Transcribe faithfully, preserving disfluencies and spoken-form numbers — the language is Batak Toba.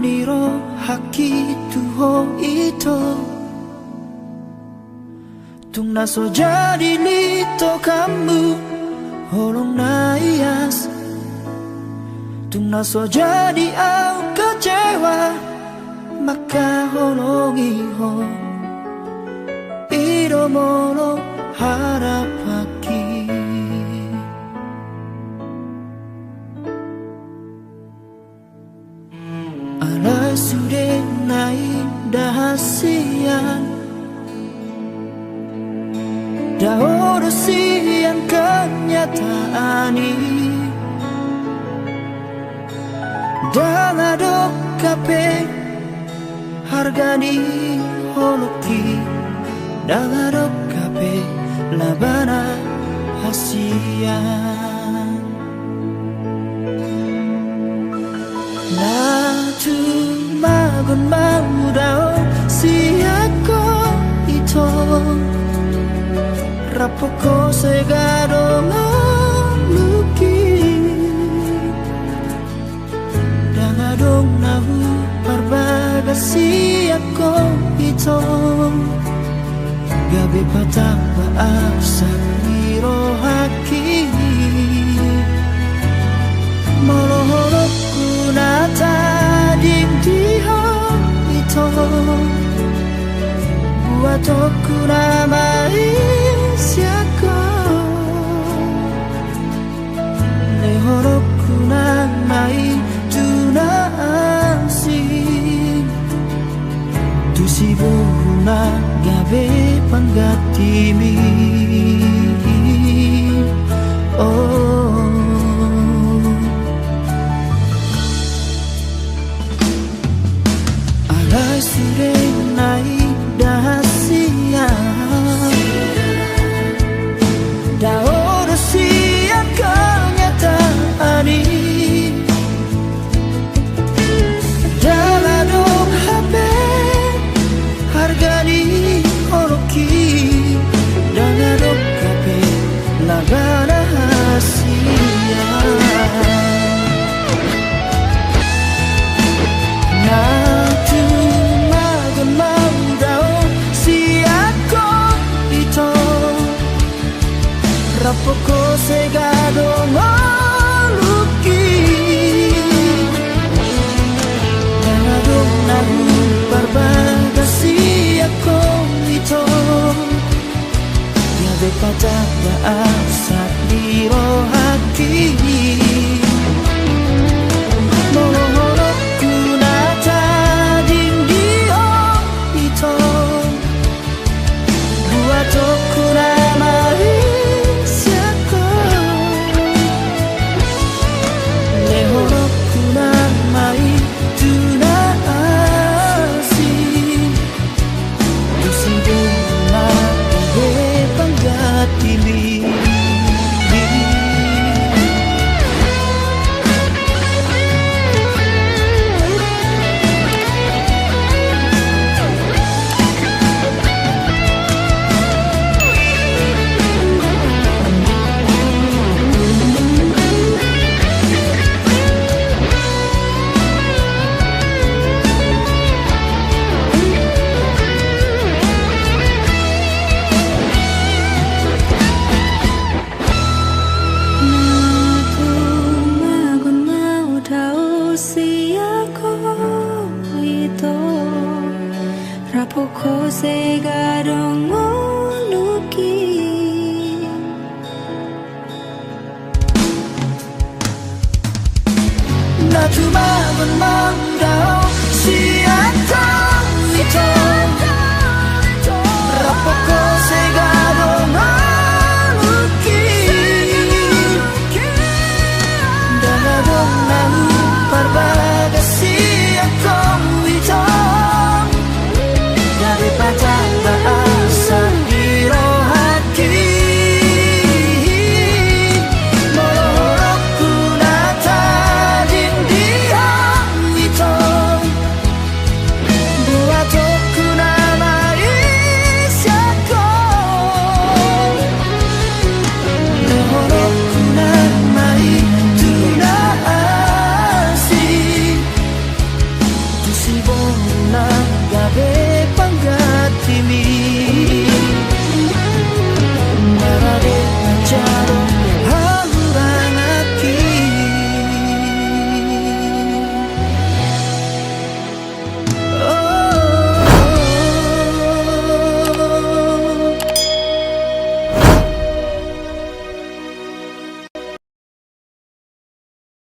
ni rohangki tu ho ito. Tung na so jadi litokanmu holong na ias. Tung na so jadi au kecewa mangkaholongi ho. I do molo harapanki. Alai sude na indahan sian, dao do sian kenyataan i. Ndang adong hape harga ni holongki, ndang adong hape labana hasian. Na tumagon ma au dao sian ho ito, rap ho sega adong ngolungki. Ndang adong na huparbagas sian ho ito, gabe patamba arsak ni rohangki. Molo holongku na tading di ho ito, buatonku nama i sian ho. Lehononku nama i tu na asing, tu siboru na gabe panggantimi. Oh. Alai sude na indahan sian, dao do sian kenyataan i. Ndang adong hape harga ni holongki, ndang adong hape labana hasian. Na tumagon ma au dao sian ho ito, rap ho sega adong ngolungki. Ndang adong na huparbagas sian ho ito, gabe patamba arsak ni rohangki. Molo holongku na tading di ho ito, buatonku nama i sian ho. Lehononku nama i tu na asing, tu siboru na gabe panggantimi. Na tumagon ma au dao sian ho ito, rap ho sega adong ngolungki. Na tumagon ma au dao